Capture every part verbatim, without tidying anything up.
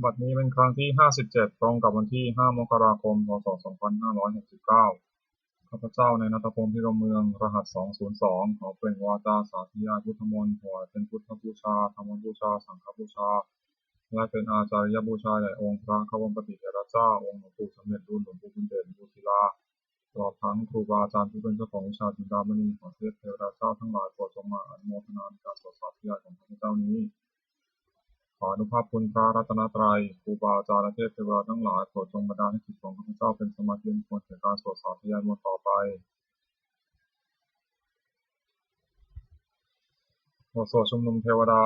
บัดนี้เป็นครั้งที่ ห้าสิบเจ็ด ตรงกับวันที่ ห้า มกราคม พ.ศ. สองพันห้าร้อยหกสิบเก้า ข้าพเจ้า นายณัฐพงษ์ พิรมเมือง รหัส สองศูนย์สอง ขอเปล่งวาจาสาธยายพุทธมนต์ ถวายเป็นพุทธบูชา ธรรมบูชา สังฆบูชา และเป็นอาจาริยบูชาแด่องค์พระควัมปติเถระเจ้า องค์หลวงปู่สำเร็จลุน หลวงปู่บุญเด่น หลวงปู่ศิลา ตลอดทั้งครูบาอาจารย์ผู้เป็นเจ้าของวิชาจินดามณี ขอเทพเทวดาเจ้าทั้งหลายโปรดจงมาอนุโมทนาในการสวดสาธยายของข้าพเจ้านี้ ขออานุภาพคุณพระรัตนตรัย ครูบาอาจารย์และเทพเทวดาทั้งหลายโปรดจงบันดาลให้จิตของข้าพเจ้าเป็นสมาธิอันควรแก่การสวดสาธยายมนต์ต่อไป บทสวดชุมนุมเทวดา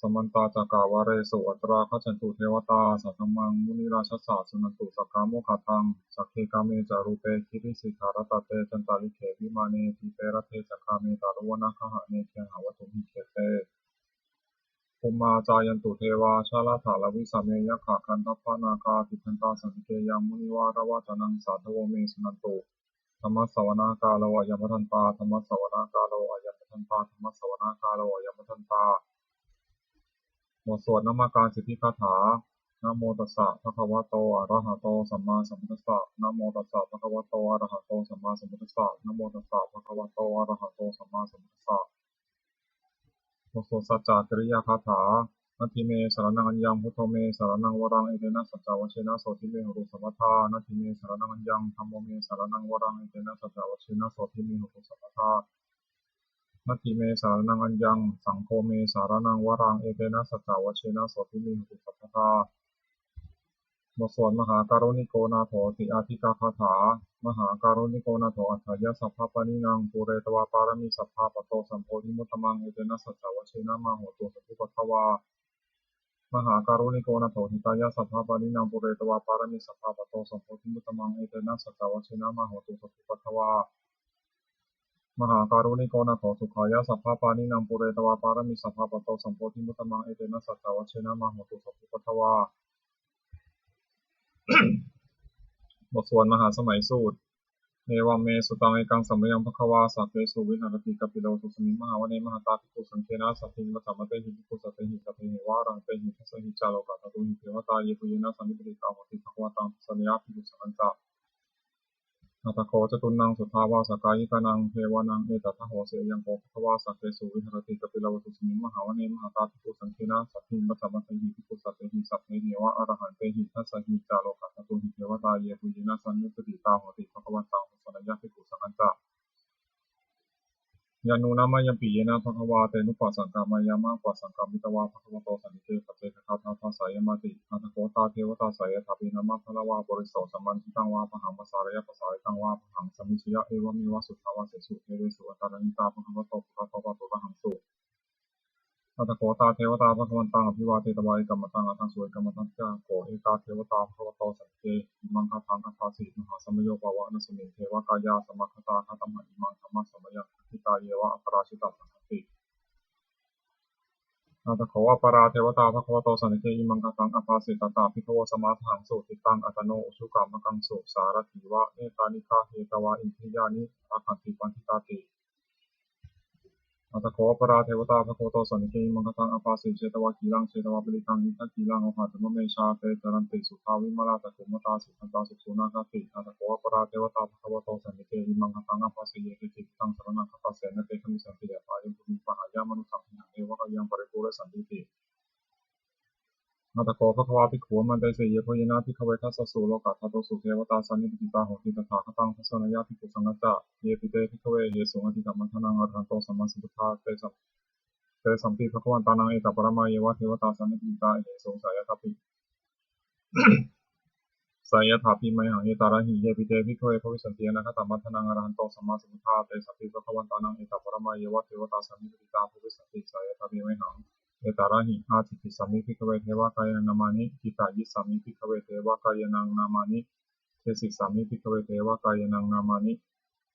Samantā cakkavāḷesu atrāgacchantu devatā, saddhammaṃ munirājassa suṇantu saggamokkhadaṃ. Sagge kāme ca rūpe girisikharataṭe cantalikkhe vimāne, dīpe raṭṭhe ca gāme taruvanagahane gehavatthumhi khette, bhummā cāyantu devā jalathalavisame yakkhagandhabbanāgā, tiṭṭhantā santike yaṃ munivaravacanaṃ sādhavo me suṇantu. Dhammassavanakālo ayambhadantā. Dhammassavanakālo ayambhadantā. Dhammassavanakālo ayambhadantā. บทสวดนมการสิทธิคาถา Namo tassa bhagavato arahato sammāsambuddhassa. Namo tassa bhagavato arahato sammāsambuddhassa. Namo tassa bhagavato arahato sammāsambuddhassa. บทสวดสัจจกิริยาคาถา Natthi me saraṇaṃ aññaṃ, buddho me saraṇaṃ varaṃ, etena saccavajjena sotthi me hotu sabbadā. Natthi me saraṇaṃ aññaṃ, dhammo me saraṇaṃ varaṃ, etena saccavajjena sotthi me hotu sabbadā. Natthi me saraṇaṃ aññaṃ, saṅgho me saraṇaṃ varaṃ, etena saccavajjena sotthi me hotu sabbadā. บทสวดมหาการุณิโกนาโถติอาทิกาคาถา Mahākāruṇiko nātho atthāya sabbapāṇinaṃ, pūretvā pāramī sabbā patto sambodhimuttamaṃ, etena saccavajjena mā hontu sabbupaddavā. Mahākāruṇiko nātho hitāya sabbapāṇinaṃ, pūretvā pāramī sabbā patto sambodhimuttamaṃ, etena saccavajjena mā hontu sabbupaddavā. Mahākāruṇiko nātho sukhāya sabbapāṇinaṃ, pūretvā pāramī sabbā patto sambodhimuttamaṃ, etena saccavajjena mā hontu sabbupaddavā. บทสวดมหาสมัยสูตร Evaṃ me sutaṃ. Ekaṃ samayaṃ bhagavā sakkesu viharati kapilavatthusmiṃ mahāvane mahatā bhikkhusaṅghena saddhiṃ pañcamattehi bhikkhusatehi sabbeheva arahantehi. Dasahi ca lokadhātūhi devatā yebhuyyena sannipatitā honti bhagavantaṃ dassanāya bhikkhusaṅghañca. Atha kho catunnaṃ suddhāvāsakāyikānaṃ devānaṃ etadahosi: Ayaṃ kho bhagavā sakkesu viharati kapilavatthusmiṃ mahāvane mahatā bhikkhusaṅghena saddhiṃ pañcamattehi bhikkhusatehi sabbeheva arahantehi. Dasahi ca lokadhātūhi devatā yebhuyyena sannipatitā honti bhagavantaṃ dassanāya bhikkhusaṅghañca. Yannūna mayampi yena bhagavā tenupasaṅkameyyāma, upasaṅkamitvā bhagavato santike paccekagāthā bhāseyyāmāti. Atha kho tā devatā seyyathāpi nāma balavā puriso sammiñjitaṃ vā bāhaṃ pasāreyya, pasāritaṃ vā bāhaṃ sammiñjeyya, evameva suddhāvāsesu devesu antarahitā bhagavato purato pāturahaṃsu. Atha kho tā devatā bhagavantaṃ abhivādetvā ekamantaṃ aṭṭhaṃsu. Ekamantañca kho ekā devatā bhagavato santike imaṃ gāthaṃ abhāsi: Mahāsamayo pavanasmiṃ, devakāyā samāgatā, āgatamha imaṃ dhammasamayaṃ, dakkhitāyeva aparājitasaṅghanti. Atha kho aparā devatā bhagavato santike imaṃ gāthaṃ abhāsi: Tatra bhikkhavo samādahaṃsu, cittaṃ attano ujukamakaṃsu, sārathīva nettāni gahetvā, indriyāni rakkhanti paṇḍitāti. Atha kho aparā devatā bhagavato santike imaṃ gāthaṃ abhāsi: Chetvā khīlaṃ chetvā palighaṃ, indakhīlaṃ ohaccamanejā, te caranti suddhā vimalā, cakkhumatā sudantā susunāgāti. Atha kho aparā devatā bhagavato santike imaṃ gāthaṃ abhāsi: Ye keci buddhaṃ saraṇaṃ gatāse, na te gamissanti apāyabhūmiṃ, pahāya mānusaṃ dehaṃ, devakāyaṃ paripūressantīti. Atha kho bhagavā bhikkhū āmantesi: Yebhuyyena bhikkhave dasasu lokadhātūsu devatā sannipatitā honti tathāgataṃ dassanāya bhikkhusaṅghañca. Yepi te bhikkhave ahesuṃ atītamaddhānaṃ arahanto sammāsambuddhā, te sam-, tesampi bhagavantānaṃ etaparamāyeva devatā sannipatitā ahesuṃ, seyyathāpi, seyyathāpi mayhaṃ etarahi. Yepi te bhikkhave bhavissanti anāgatamaddhānaṃ arahanto sammāsambuddhā, tesampi bhagavantānaṃ etaparamāyeva devatā sannipatitā bhavissanti, seyyathāpi mayhaṃ etarahi. Ācikkhissāmi bhikkhave devakāyānaṃ nāmāni, kittayissāmi bhikkhave devakāyānaṃ nāmāni, desissāmi bhikkhave devakāyānaṃ nāmāni,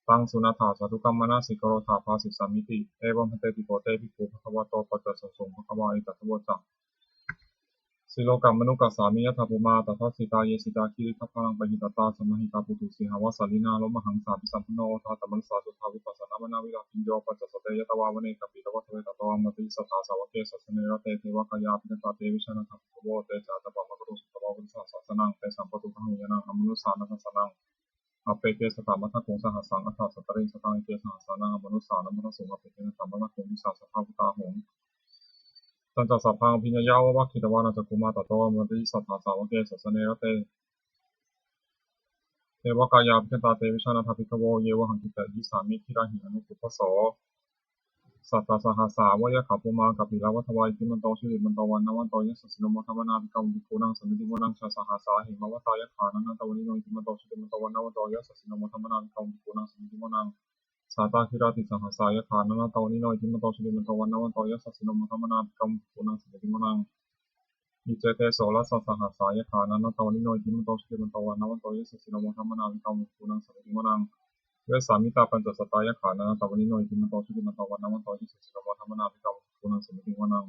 taṃ suṇātha sādhukaṃ manasikarotha bhāsissāmīti. Evaṃ bhanteti kho te bhikkhū bhagavato paccassosuṃ. Bhagavā etadavoca: Silokamanukassāmi, yattha bhummā tadassitā; ye sitā girigabbharaṃ, pahitattā samāhitā. Puthū sīhāva sallīnā, lomahaṃsābhisambhuno; odātamanasā suddhā, vippasannamanāvilā. Bhiyyo pañcasate ñatvā, vane kāpilavatthave; tato āmantayi satthā, sāvake sāsane rate. Devakāyā abhikkantā, te vijānātha bhikkhavo; te ca ātappamakaruṃ, sutvā purisaṃ sahassānaṃ tesaṃ pāturahaṃ ñāṇaṃ amanussāna dassanaṃ. Appeke satamaddakkhuṃ sahassaṃ atha sattariṃ sataṃ eke sahassānaṃ amanussānamaddasuṃ appeke satamaddakkhuṃ disā sabbā phuṭā ahuṃ. Tañca sabbaṃ abhiññāya vavakkhitvāna cakkhumā tato āmantayi satthā sāvake sāsane rate devakāyā abhikkantā te vijānātha bhikkhavo ye vohaṃ kittayissāmi girāhi anupubbaso. Sattasahassā va yakkhā bhummā kāpilavatthavā iddhimanto jutimanto vaṇṇavanto yasassino modamānā abhikkāmuṃ bhikkhūnaṃ samitiṃ vanaṃ. Chasahassā hemavatā yakkhā nānattavaṇṇino iddhimanto jutimanto vaṇṇavanto yasassino modamānā abhikkāmuṃ bhikkhūnaṃ samitiṃ vanaṃ. Sātāgirā tisahassā yakkhā nānattavaṇṇino iddhimanto jutimanto vaṇṇavanto yasassino modamānā abhikkāmuṃ bhikkhūnaṃ samitiṃ vanaṃ. Iccete soḷasasahassā yakkhā nānattavaṇṇino iddhimanto jutimanto vaṇṇavanto yasassino modamānā abhikkāmuṃ bhikkhūnaṃ samitiṃ vanaṃ. Vessāmittā pañcasatā yakkhā nānattavaṇṇino iddhimanto jutimanto vaṇṇavanto yasassino modamānā abhikkāmuṃ bhikkhūnaṃ samitiṃ vanaṃ.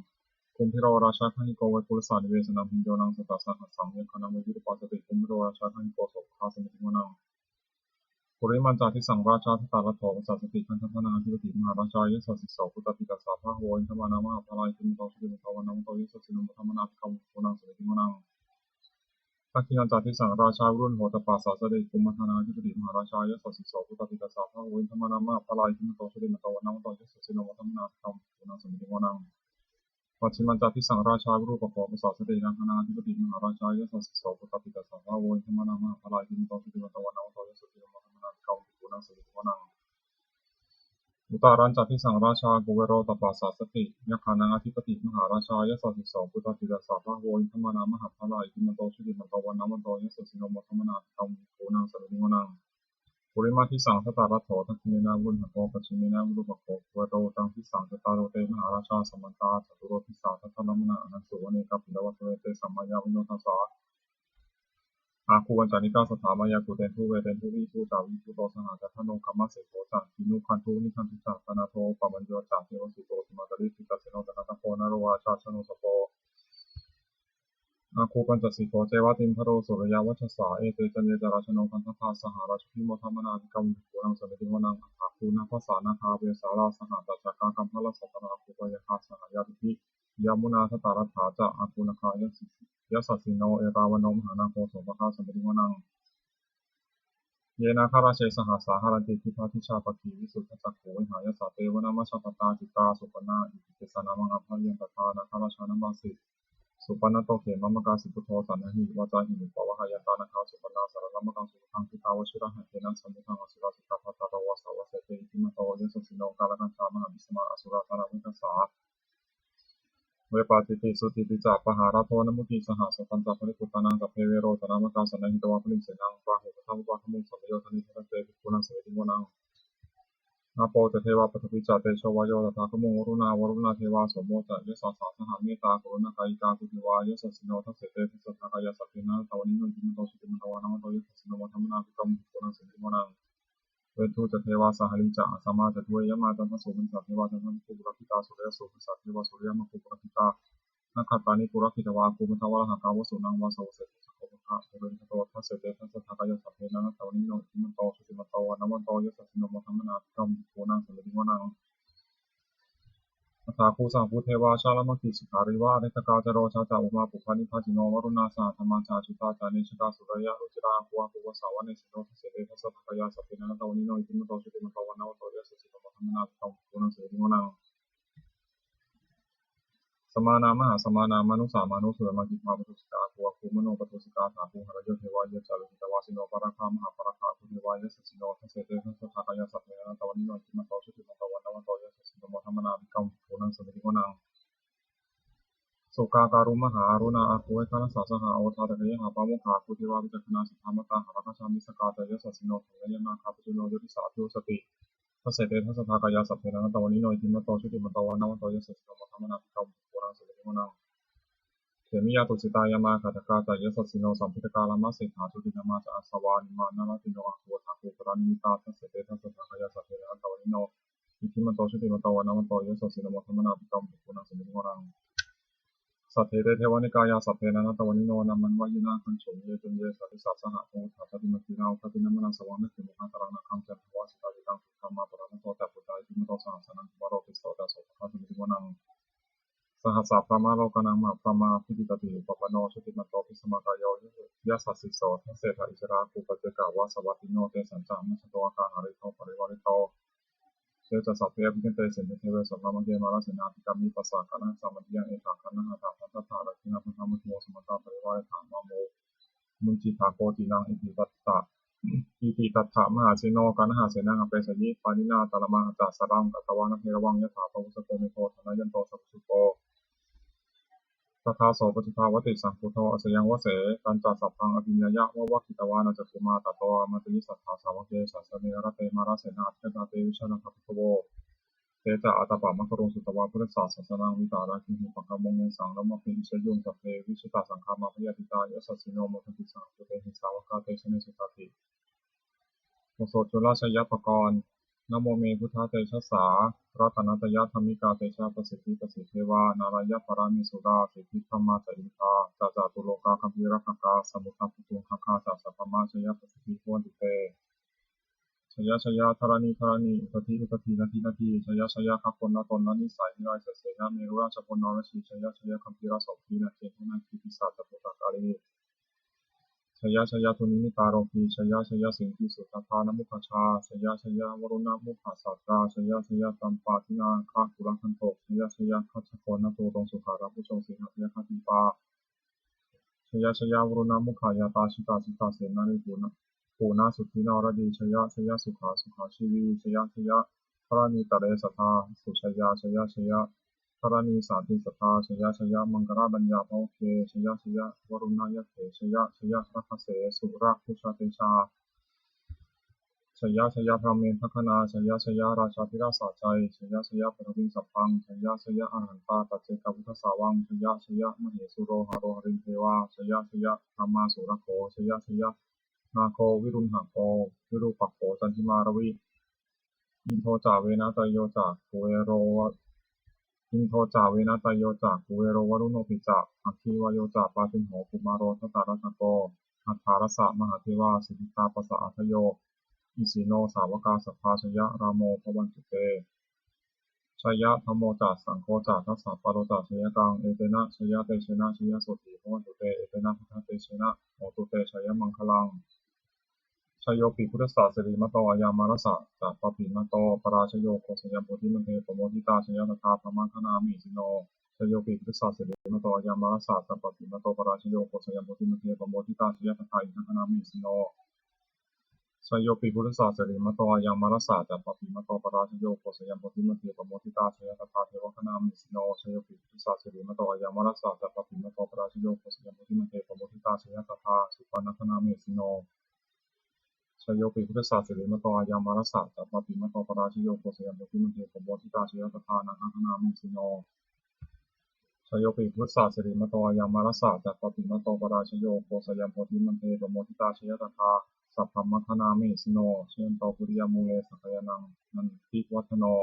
Kumbhīro rājagahiko vepullassa nivesanaṃ bhiyyo naṃ satasahassaṃ yakkhānaṃ payirupāsati kumbhīro rājagahiko sopāga samitiṃ vanaṃ. Purimañca disaṃ rājā dhataraṭṭho pasāsati gandhabbānaṃ ādhipati mahārājā yasassi so. Puttāpi tassa bahavo indanāmā mahabbalā iddhimanto jutimanto vaṇṇavanto yasassino modamānā abhikkāmuṃ bhikkhūnaṃ samitiṃ vanaṃ. Dakkhiṇañca disaṃ rājā virūḷho tappasāsati kumbhaṇḍānaṃ ādhipati mahārājā yasassi so. Puttāpi tassa bahavo indanāmā mahabbalā iddhimanto jutimanto vaṇṇavanto yasassino modamānā abhikkāmuṃ bhikkhūnaṃ samitiṃ vanaṃ. Pacchimañca disaṃ rājā virūpakkho pasāsati nāgānaṃ ādhipati mahārājā yasassi so. Puttāpi tassa bahavo indanāmā mahabbalā iddhimanto jutimanto vaṇṇavanto yasassino modamānā abhikkāmuṃ bhikkhūnaṃ samitiṃ vanaṃ. Uttarañca disaṃ rājā kuvero tappasāsati yakkhānaṃ ādhipati mahārājā yasassi so. Puttāpi tassa bahavo indanāmā mahabbalā iddhimanto jutimanto vaṇṇavanto yasassino modamānā abhikkāmuṃ bhikkhūnaṃ samitiṃ vanaṃ. Purimaṃ disaṃ dhataraṭṭho dakkhiṇena virūḷhako pacchimena virūpakkho kuvero uttaraṃ disaṃ. Cattāro te mahārājā samantā caturo disā daddallamānā aṭṭhaṃsu vane kāpilavatthave. Tesaṃ māyāvino dāsā āgū vañcanikā saṭhā māyā kuṭeṇḍu veṭeṇḍu viṭū ca viṭuṭo saha candano kāmaseṭṭho ca kinnughaṇḍu nighaṇḍu ca panādo opamañño ca devasūto sīmakanī cittaseno ca gandhabbo naḷorājā janosabho āgū pañcasikho ceva timbarū suriyavacchasā. Ete caññe ca rājāno gandhabbā saha rājubhi modamānā abhikkāmuṃ bhikkhūnaṃ samitiṃ vanaṃ. Athāgū nābhasā nāgā vesālā sahatacchakā kambalassatarā āgū pāyāgā saha ñātibhi yāmunā dhataraṭṭhā ca āgū nāgā yasassino erāvaṇo mahānāgo sopāga samitiṃ vanaṃ. Ye nāgarāje sahasā haranti dibbā dijā pakkhi visuddhacakkhū vehāyasā te vanamajjhapattā citrā supaṇṇā iti tesa nāmaṃ. Abhayantadā nāgarājānamāsi supaṇṇato khemamakāsi buddho saṇhāhi vācāhi upavhayantā nāgā supaṇṇā saraṇamakaṃsu buddhaṃ. Jitā vajirahatthena samuddaṃ asurā sitā bhātaro vāsavassete iddhimanto yasassino kālakañjā mahābhismā asurā dānaveghasā vepacitti sucitti ca pahārādo namucī saha. Satañca baliputtānaṃ sabbe verocanāmakā sannayhitvā baliṃ senaṃ rāhubhaddamupāgamuṃ samayodāni bhaddante bhikkhūnaṃ samitiṃ vanaṃ. Āpo ca devā pathavī ca tejo vāyo tadāgamuṃ varuṇā vāruṇā devā somo ca yasasā saha. Mettākaruṇākāyikā āgū devā yasassino dasete dasadhā kāyā sabbe nānattavaṇṇino iddhimanto jutimanto vaṇṇavanto yasassino modamānā abhikkāmuṃ bhikkhūnaṃ samitiṃ vanaṃ. Veṇḍū ca devā sahalī ca asamā ca duve yamā candassūpanisā devā candassūparatitā suriyassūpanisā devā suriyamāgūparatitā nakkhattāni purakkhitvā āgū mandavalāhakā vasūnaṃ vāsavassete sakkopāga purindado dasete dasadhā kāyā sabbe nānattavaṇṇino iddhimanto jutimanto vaṇṇavanto yasassino modamānā abhikkāmuṃ bhikkhūnaṃ samitiṃ vanaṃ. Athāgū sahabhū devā jalamaggisikhāriva ariṭṭhakā ca rojā ca ummāpupphanibhāsino varuṇā sahadhammā ca accutā ca anejakā sūleyyarucirā āgū āgū vāsavanesino dasete dasadhā kāyā sabbe nānattavaṇṇino iddhimanto jutimanto vaṇṇavanto yasassino modamānā abhikkāmuṃ bhikkhūnaṃ samitiṃ vanaṃ. Samānā mahāsamānā mānusā mānusuttamā khiḍḍāpadūsikā āgū āgū manopadūsikā athāgū harayo devā ye ca lohitavāsino pāragā mahāpāragā āgū devā yasassino dasete dasadhā kāyā sabbe nānattavaṇṇino iddhimanto jutimanto vaṇṇavanto yasassino modamānā abhikkāmuṃ bhikkhūnaṃ samitiṃ vanaṃ. Sukkā karumhā aruṇā āgū veghanasā saha odātagayhā pāmokkhā āgū devā vicakkhaṇā sadāmattā hāragajā missakā ca yasassino dhammavaraṃ āgā pajjunno yo disā abhivassati. Dasete dasadhā kāyā sabbe nānattavaṇṇino iddhimanto jutimanto vaṇṇavanto yasassino modamānā abhikkāmuṃ bhikkhūnaṃ samitiṃ vanaṃ. Khemiyā tusitā yāmā kaṭṭhakā ca yasassino lambitakā lāmaseṭṭhā jotināmā ca āsavā nimmānaratino āgū athāgū paranimmitā dasete dasadhā kāyā sabbe nānattavaṇṇino iddhimanto jutimanto vaṇṇavanto yasassino modamānā abhikkāmuṃ bhikkhūnaṃ samitiṃ vanaṃ. Saṭṭhete devanikāyā sabbe nānattavaṇṇino nāmanvayena āgañchuṃ. Ye caññe sadisā saha samuddaṃ jātimaggīhaṃ udāsīnamanassavaṃ dakkhiṇaṃ aṭṭhaṃsu vāsitā. Yetaṃ suddhā mātaraṃ nātho ca puttā iddhimanto saha sanaṅkumāro tisso ca sopāga samitiṃ vanaṃ. Sahassabrahmalokānaṃ mahābrahmābhitiṭṭhati upapanno jutimanto bhismākāyo yasassi so. Dasettha issarā āguṃ paccekavasavattino tesañca majjhato āga hārito parivārito. Te ca sabbe abhikkante sainde deve sabrahmake mārasenā abhikkāmi passa kaṇhassa mandiyaṃ. Etha gaṇhatha bandhatha rāgena bandhamatthu vo samantā parivāretha mā vo muñcittha koci naṃ. Iti tattha iti tattha mahāseno kaṇhasenaṃ apesayi pāṇinā talamāhacca saraṃ katvāna bheravaṃ yathā pāvussako megho thanayanto savijjuko. Tadā so paccudāvatti saṅkuddho asayaṃvase. Tañca sabbaṃ abhiññāya vavakkhitvāna cakkhumā tato āmantayi satthā sāvake sāsane rate mārasenā abhikkantā te vijānātha bhikkhavo. Te ca ātappamakaruṃ sutvā buddhassa sāsanaṃ vītarāgehi pakkāmuṃ nesaṃ lomampi iñjayuṃ. Sabbe vijitasaṅgāmā bhayātītā yasassino modanti saha bhūtehi sāvakā te janesutāti. บทสวดจุลชัยปกรณ์ Namo me buddhatejasā ratanattayadhammikā tejapasiddhi pasīdevā nārāyaparamesurā siddhibrahmā ca indā ca catulokā gambhīrakkhakā samuddā bhūtuṃ gaggā ca sabrahmā jayapasiddhi bhavantu te. Jaya jaya dharaṇi dharaṇī udadhi udadhī nadi nadī jaya jaya gaganatalatalanisai nirayasena merurājabalanarajī jaya jaya gambhīrasombhī nāgendanāgī pisācabhūtakālī jaya jaya dunnimittarogī jaya jaya siṅgīsudādānamukhajā jaya jaya varuṇṇamukhasātrā jaya jaya campādināgakulagantho jaya jaya gajjagaṇaturaṅga sukarabhujaṅga sīhabyagghadīpā jaya jaya varuṇṇamukhayātrā jitasītasennārī puna punasuddhi naradī jaya jaya sukhā sukhā jīvī jaya jaya dharaṇītale sadā sujayā jaya jaya dharaṇī santin sadā jaya jaya maṅkarāja raññā bhavagge jaya jaya varuṇṇayakkhe jaya jaya rakkhase surabhujatejā jaya jaya brahmendagaṇā jaya jaya rājādhirāja sājjai jaya jaya paṭhaviṃ sabbaṃ jaya jaya arahantā paccekabuddhasāvaṃ jaya jaya mahesuro haro harindevā jaya jaya brahmā surakkho jaya jaya nāgo viruḷhako virūpakkho candimā ravi indo ca venateyyo ca kuvero va indo ca venateyyo ca kuvero varuṇopi ca aggi vāyo ca pājuṇho kumāro dhataraṭṭhako aṭṭhārasa mahādevā siddhitāpasa-ādayo isino sāvakā sabbā jaya rāmo bhavantu te. Jaya dhammo ca saṅgho ca dasapālo ca jayakaṃ etena jayatejena jayasotthī bhavantu te etena buddhatejena hotu te jayamaṅgalaṃ. Jayopi buddhassa sirīmato ayaṃ mārassa ca pāpimato parājayo ugghosayuṃ bodhimaṇḍe pamoditā jaya tadā brahmagaṇā mahesino. Jayopi buddhassa sirīmato ayaṃ mārassa ca pāpimato parājayo ugghosayuṃ bodhimaṇḍe pamoditā jaya tadā indagaṇā mahesino. Jayopi buddhassa sirīmato ayaṃ mārassa ca pāpimato parājayo ugghosayuṃ bodhimaṇḍe pamoditā jaya tadā devagaṇā mahesino. Jayopi buddhassa sirīmato ayaṃ mārassa ca pāpimato parājayo ugghosayuṃ bodhimaṇḍe pamoditā jaya tadā supaṇṇagaṇā mahesino. Jayopi buddhassa sirīmato ayaṃ mārassa ca pāpimato parājayo ugghosayuṃ bodhimaṇḍe pamoditā jaya tadā nāgagaṇā mahesino. Jayopi buddhassa sirīmato ayaṃ mārassa ca pāpimato parājayo ugghosayuṃ bodhimaṇḍe pamoditā jaya tadā sabrahmagaṇā mahesino. Jayanto bodhiyā mūle sakyānaṃ nandivaḍḍhano.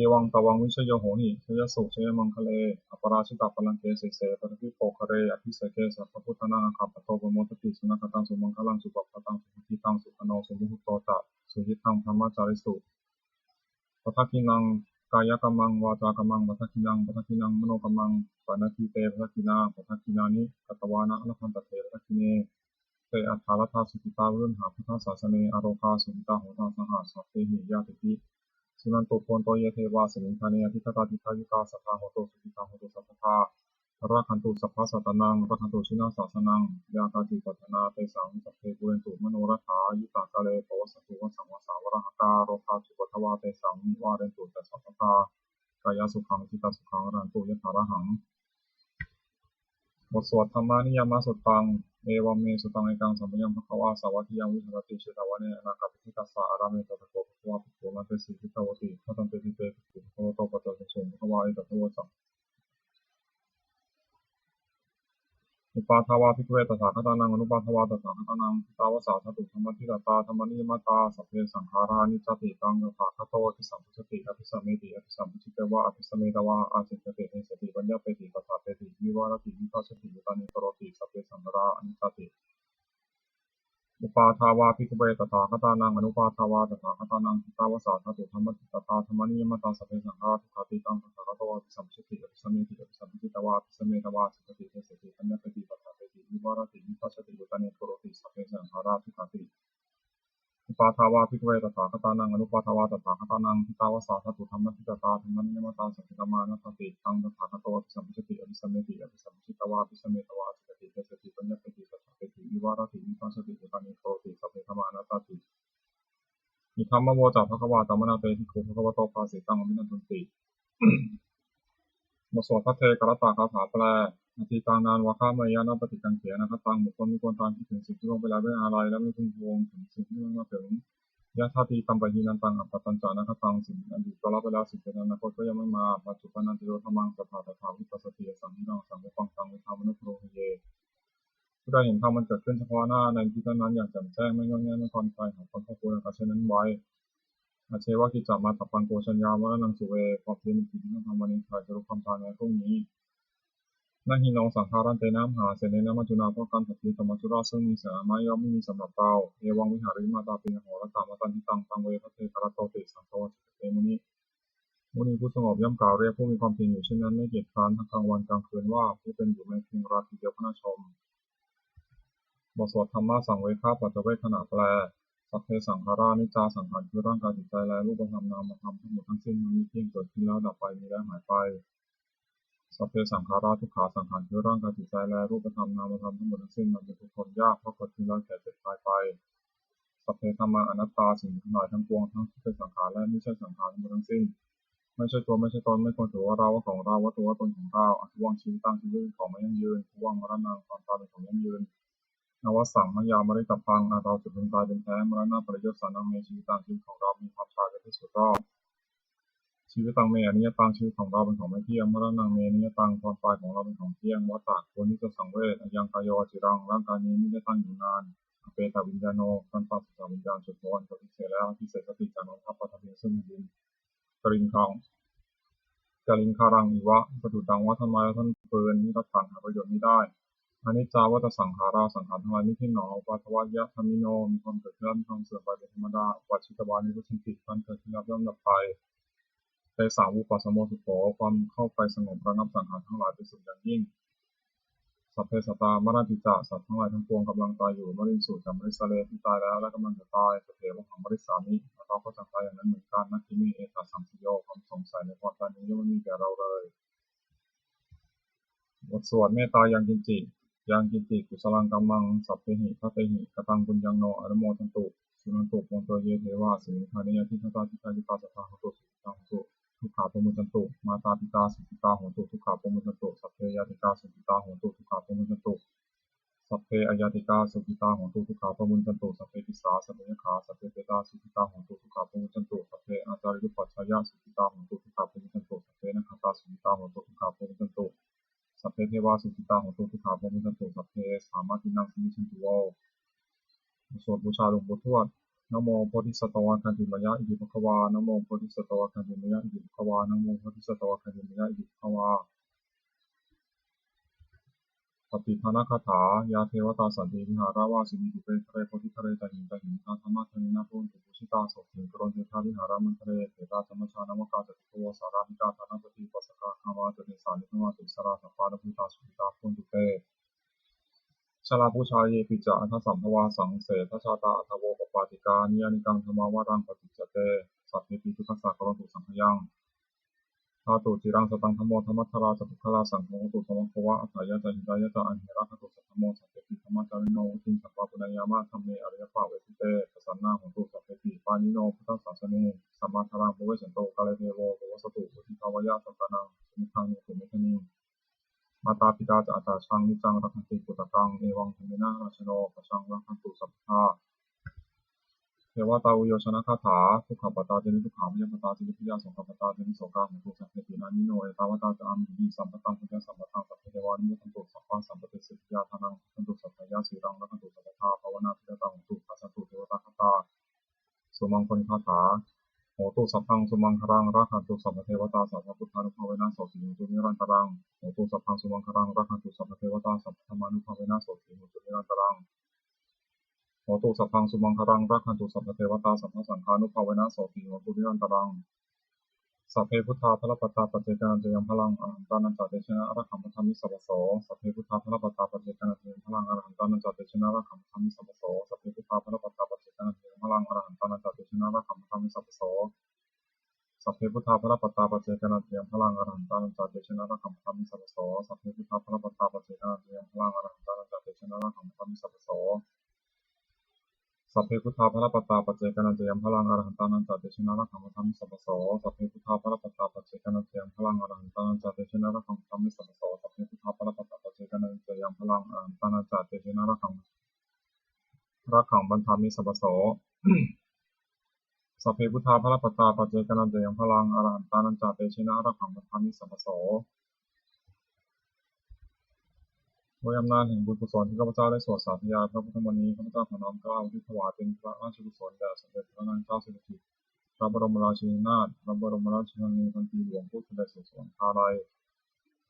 Evaṃ tvaṃ vijayo hohi jayassu jayamaṅgale. Aparājitapallaṅke sīse paṭhavipokkhare abhiseke sabbabuddhānaṃ aggappatto pamodati. Sunakkhattaṃ sumaṅgalaṃ supabhātaṃ suhuṭṭhitaṃ sukhaṇo sumuhutto ca suyiṭṭhaṃ brahmacārisu. Padakkhiṇaṃ kāyakammaṃ vācākammaṃ padakkhiṇaṃ padakkhiṇaṃ manokammaṃ paṇidhī te padakkhiṇā. Padakkhiṇāni katvāna labhantatthe padakkhiṇe. Te atthaladdhā sukhitā viruḷhā buddhasāsane arogā sukhitā hotha saha sabbehi ñātibhi. Suṇantu bhonto ye devā asmiṃ ṭhāne adhigatā dīghāyukā sadā hontu sukhitā hontu sabbadā. Rakkhantu sabbasattānaṃ rakkhantu jinasāsanaṃ. Yā kāci patthanā tesaṃ sabbe pūrentu manorathā. Yuttakāle pavassantu vassaṃ vassā valāhakā. Rogā cupaddavā tesaṃ nivārentu ca sabbadā. Kāyasukhaṃ cittasukhaṃ arahantu yathārahaṃ. บทสวด Dhammaniyāmasuttaṃ. Evaṃ me sutaṃ. Ekaṃ samayaṃ bhagavā sāvatthiyaṃ viharati jetavane anāthapiṇḍikassa ārāme. Tatra kho bhagavā bhikkhūnaṃ desesi bhikkhavoti. Bhadanteti te bhikkhū bhagavato paccassosuṃ. Bhagavā etadavoca. Uppādā vā bhikkhave tathāgatānaṃ anuppādā vā tathāgatānaṃ ṭhitāva sā dhātu dhammaṭṭhitatā dhammaniyāmatā: sabbe saṅkhārā aniccāti. Taṃ tathāgato abhisambujjhati abhisameti abhisambujjhitvā abhisametvā ācikkhati deseti paññapeti paṭṭhapeti vivarati vibhajati uttānīkaroti sabbe saṅkhārā aniccāti. Uppādā vā bhikkhave tathāgatānaṃ anuppādā vā tathāgatānaṃ ṭhitāva sā dhātu dhammaṭṭhitatā dhammaniyāmatā: sabbe saṅkhārā dukkhāti. Taṃ abhisambujjhati abhisameti abhisambujjhitvā abhisametvā ācikkhati deseti paññapeti paṭṭhapeti vivarati vibhajati uttānīkaroti sabbe saṅkhārā dukkhāti. Uppādā vā bhikkhave tathāgatānaṃ anuppādā vā tathāgatānaṃ ṭhitāva sā dhātu dhammaṭṭhitatā dhammaniyāmatā sabbe dhammā anattāti. Taṃ tathāgato abhisambujjhati abhisameti abhisambujjhitvā abhisametvā ācikkhati deseti paññapeti paṭṭhapeti vivarati vibhajati uttānīkaroti sabbe dhammā anattāti. Idamavoca bhagavā. Samaṇā te bhikkhū bhagavato bhāsitaṃ abhinandunti. บทสวดภัทเทกรัตตคาถาแปล Atītaṃ nānvāgameyya nappaṭikaṅkhe anāgataṃ. บุคคลไม่ควรตามคิดถึงสิ่งที่ล่วงไปแล้วด้วยอาลัย และไม่พึงพะวงถึงสิ่งที่ยังไม่มาถึง Yadatītampahīnantaṃ appattañca anāgataṃ. สิ่งอดีตก็ละไปแล้ว สิ่งเป็นอนาคตก็ยังไม่มา Paccuppannañca yo dhammaṃ sattā tathā vipassati asaṃhiraṃ asaṅkuppaṃ taṃ viddhā manubrūhaye. ผู้ใดเห็นธรรมมันเกิดขึ้นเฉพาะหน้าในที่นั้นๆอย่างแจ่มแจ้ง ไม่ง่อนแง่นไม่คลอนแคลน หากคนพอกพูนอาการเช่นนั้นไว้ Ajjeva kiccamātappaṃ ko jaññā maraṇaṃ suve. ความเพียรเป็นกิจที่ต้องทำ วันนี้ใครจะรู้ความตายแม้พรุ่งนี้ Na hi no saṅgarantena mahāsenena maccunā. เพราะการผัดเพี้ยนกับมัจจุราชซึ่งมีเสนามากย่อมไม่มีสำหรับเรา Evaṃvihārimātāpiṃ ahorattamatanditaṃ taṃ ve bhaddekarattoti. Santo ācikkhate muni. มุนีผู้สงบย่อมกล่าวเรียกผู้มีความเพียรอยู่เช่นนั้นไม่เกียจคร้านทั้งกลางวันกลางคืนว่า ผู้เป็นอยู่แม้เพียงราตรีเดียวก็น่าชม บทสวดธรรมสังเวคปัจจเวกขณะแปล Sabbe saṅkhārā aniccā. สังขารคือร่างกายจิตใจและรูปธรรมนามธรรมทั้งหมดทั้งสิ้นมันไม่เที่ยง เกิดขึ้นแล้วดับไป มีแล้วหายไป Sabbe saṅkhārā dukkhā. สังขารคือร่างกายจิตใจและรูปธรรมนามธรรมทั้งหมดทั้งสิ้นมันเป็นทุกข์ทนยาก เพราะเกิดขึ้นแล้วแก่เจ็บตายไป Sabbe dhammā anattā. สิ่งทั้งหลายทั้งปวงทั้งที่เป็นสังขารและไม่ใช่สังขารทั้งหมดทั้งสิ้น ไม่ใช่ตัวไม่ใช่ตน ไม่ควรถือว่าเราว่าของเรา ว่าตัวว่าตนของเรา Adhuvaṃ jīvitaṃ. ชีวิตเป็นของไม่ยั่งยืน Dhuvaṃ maraṇaṃ. ความตายเป็นของยั่งยืน Avassaṃ mayā maritabbaṃ. อันเราจะพึงตายเป็นแท้ Maraṇapariyosānaṃ me jīvitaṃ. ชีวิตของเรามีความตายเป็นที่สุดรอบ Jīvitaṃ me aniyataṃ. ชีวิตของเราเป็นของไม่เที่ยง Maraṇaṃ me aniyataṃ. ความตายของเราเป็นของเที่ยง Vata. ควรที่จะสังเวช Ayaṃ kāyo aciraṃ. ร่างกายนี้มิได้ตั้งอยู่นาน Apetaviññāṇo. ครั้นปราศจากวิญญาณ จุติ ปฏิเสธแล้ว Adhisessati. จักนอนทับ Paṭhaviṃ. ซึ่งแผ่นดิน Kaliṅgaraṃ. Kaliṅgaraṃ iva. ประดุจดังว่าท่อนไม้และท่อนฟืน Niratthaṃ. หาประโยชน์มิได้ Aniccā vata saṅkhārā. สังขารทั้งหลายไม่เที่ยงหนอ Uppādavayadhammino. มีความเกิดขึ้นแล้วมีความเสื่อมไปเป็นธรรมดา Uppajjitvā nirujjhanti. ครั้นเกิดขึ้นแล้วย่อมดับไป Tesaṃ vūpasamo sukho. ความเข้าไปสงบระงับสังขารทั้งหลายเป็นสุขอย่างยิ่ง Sabbe sattā maranti ca. สัตว์ทั้งหลายทั้งปวงกำลังตายอยู่ Mariṃsu ca marissare. ที่ตายแล้วและกำลังจะตาย Tathevāhaṃ marissāmi. เราก็จักตายอย่างนั้นเหมือนกัน Natthi me ettha saṃsayo. ความสงสัยในความตายนี้ย่อมไม่มีแก่เราเลย บทสวดเมตตายังกิญจิ Yaṃ kiñci kusalaṃ kammaṃ sabbehi katehi kataṃ puññaṃ no anumodantu. Suṇantu bhonto ye devā asmiṃ ṭhāne adhigatā dīghāyukā sadā hontu sukhitā hontu dukkhā pamuñcantu. Mātā pitā sukhitā hontu dukkhā pamuñcantu. Sabbe ñātikā sukhitā hontu dukkhā pamuñcantu. Sabbe aññātikā sukhitā hontu dukkhā pamuñcantu. Sabbe pisā sabbe yakkhā sabbe petā sukhitā hontu dukkhā pamuñcantu. Sabbe ācariyupajjhāyā sukhitā hontu dukkhā pamuñcantu. Sabbe nakkhattā sukhitā hontu dukkhā pamuñcantu. Sabbe devā sukhitā hontu dukkhā pamuñcantu. Sabbe sampattīnaṃ samijjhantu vo. สวดบูชาหลวงปู่ทวด Namo bodhisatto āgantimāya iti bhagavā. Namo bodhisatto āgantimāya iti bhagavā. Namo bodhisatto āgantimāya iti bhagavā. Pattidānagāthā. Yā devatā santi vihāravāsinī, thūpe ghare bodhighare tahiṃ tahiṃ, tā dhammadānena bhavantu pūjitā, sotthiṃ karontedha vihāramaṇḍale. Kheṭṭā ca majjhā navakā ca bhikkhavo, sārāmikā dānapatī upāsakā, gāmā ca desā nigamā ca issarā, sappāṇabhūtā sukhitā bhavantu te. Jalābujā yepi ca aṇḍasambhavā, saṃsedajātā athavopapātikā, niyyānikaṃ dhammavaraṃ paṭicca te, sabbepi dukkhassa karontu saṅkhayaṃ. Ṭhātu ciraṃ sataṃ dhammo, dhammaddharā ca puggalā, saṅgho hotu samaggo va, atthāya ca hitāya ca. Amhe rakkhatu saddhammo, sabbepi dhammacārino, vuḍḍhiṃ sampāpuṇeyyāma, dhamme ariyappavedite. Pasannā hontu sabbepi, pāṇino buddhasāsane, sammā dhāraṃ pavecchanto, kāle devo pavassatu, vuḍḍhibhāvāya sattānaṃ, samiddhaṃ netu medaniṃ. Mātā pitā ca atrajaṃ, niccaṃ rakkhanti puttakaṃ, evaṃ dhammena rājāno, pajaṃ rakkhantu sabbadā. Devatāuyyojanagāthā. Dukkhappattā ca niddukkhā, bhayappattā ca nibbhayā, sokappattā ca nissokā, hontu sabbepi pāṇino. Ettāvatā ca amhehi, sambhataṃ puññasampadaṃ, sabbe devānumodantu, sabbasampattisiddhiyā. Dānaṃ dadantu saddhāya, sīlaṃ rakkhantu sabbadā, bhāvanābhiratā hontu, gacchantu devatāgatā. Sumaṅgalagāthā. Hotu sabbaṃ sumaṅgalaṃ, rakkhantu sabbadevatā, sabbabuddhānubhāvena, sotthī hontu nirantaraṃ. Hotu sabbaṃ sumaṅgalaṃ, rakkhantu sabbadevatā, sabbadhammānubhāvena, sotthī hontu nirantaraṃ. Hotu sabbaṃ sumaṅgalaṃ, rakkhantu sabbadevatā, sabbasaṅghānubhāvena, sotthī hontu nirantaraṃ. Sabbe buddhā balappattā paccekānañca yaṃ balaṃ arahantānañca tejena rakkhaṃ bandhāmi sabbaso. Sabbe buddhā balappattā paccekānañca yaṃ balaṃ arahantānañca tejena rakkhaṃ bandhāmi sabbaso. Sabbe buddhā balappattā paccekānañca yaṃ balaṃ arahantānañca tejena rakkhaṃ bandhāmi sabbaso. Sabbe buddhā balappattā paccekānañca yaṃ balaṃ arahantānañca tejena rakkhaṃ bandhāmi sabbaso. Sabbe buddhā balappattā paccekānañca yaṃ balaṃ arahantānañca tejena rakkhaṃ bandhāmi sabbaso. Sabbe buddhā balappattā paccekānañca yaṃ balaṃ arahantānañca tejena rakkhaṃ bandhāmi sabbaso. Sabbe buddhā balappattā paccekānañca yaṃ balaṃ arahantānañca tejena rakkhaṃ bandhāmi sabbaso. Sabbe buddhā balappattā paccekānañca yaṃ balaṃ arahantānañca tejena rakkhaṃ rakkhaṃ bandhāmi sabbaso. Sabbe buddhā balappattā paccekānañca yaṃ balaṃ arahantānañca tejena rakkhaṃ bandhāmi sabbaso. ด้วยอำนาจแห่งบุญกุศลที่ข้าพเจ้าได้สวดสาธยายพระพุทธมนต์นี้ ข้าพเจ้าขอน้อมเกล้าอุทิศถวายเป็นพระราชกุศลแด่สมเด็จพระนางเจ้าสิริกิติ์ พระบรมราชินีนาถ พระบรมราชชนนีพันปีหลวง ผู้เสด็จสู่สวรรคาลัย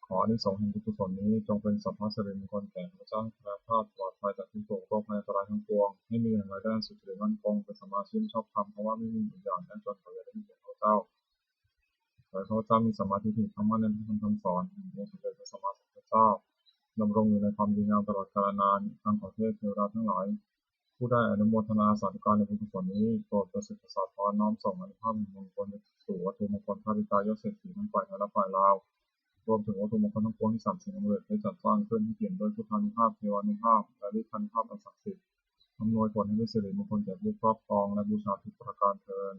ขออานิสงส์แห่งบุญกุศลนี้จงเป็นสัพพะสิริมงคลแก่ข้าพเจ้า ให้แคล้วคลาดปลอดภัยจากทุกข์โศกโรคภัยอันตรายทั้งปวง ให้มีแหล่งรายได้อันสุจริตมั่นคง เป็นสัมมาอาชีพชอบธรรม เพราะว่าไม่มีอยู่อย่างยากจน ขออย่าได้มีแก่ข้าพเจ้า ขอให้ข้าพเจ้ามีสัมมาทิฏฐิ ตั้งมั่นในพระธรรมคำสอนแห่งองค์สมเด็จพระสัมมาสัมพุทธเจ้า ดำรงอยู่ในความดีงามตลอดกาลนาน อังคเทพเทวดาทั้งหลาย ผู้ได้อนุโมทนาสาธุการในบุญกุศลนี้ โปรดประสิทธิ์ประสาทพร น้อมส่งอานุภาพแห่งมงคลสู่วัตถุมงคล พระบิดายอดเศรษฐีทั้งฝ่ายไทยและฝ่ายลาว รวมถึงวัตถุมงคลทั้งปวงที่สามสิ่งสำเร็จได้จัดสร้างขึ้น ให้เปี่ยมด้วยพุทธานุภาพ เทวานุภาพ และฤทธานุภาพอันศักดิ์สิทธิ์ อำนวยผลให้เป็นสิริมงคลแก่ผู้ครอบครองและบูชาทุกประการเทอญ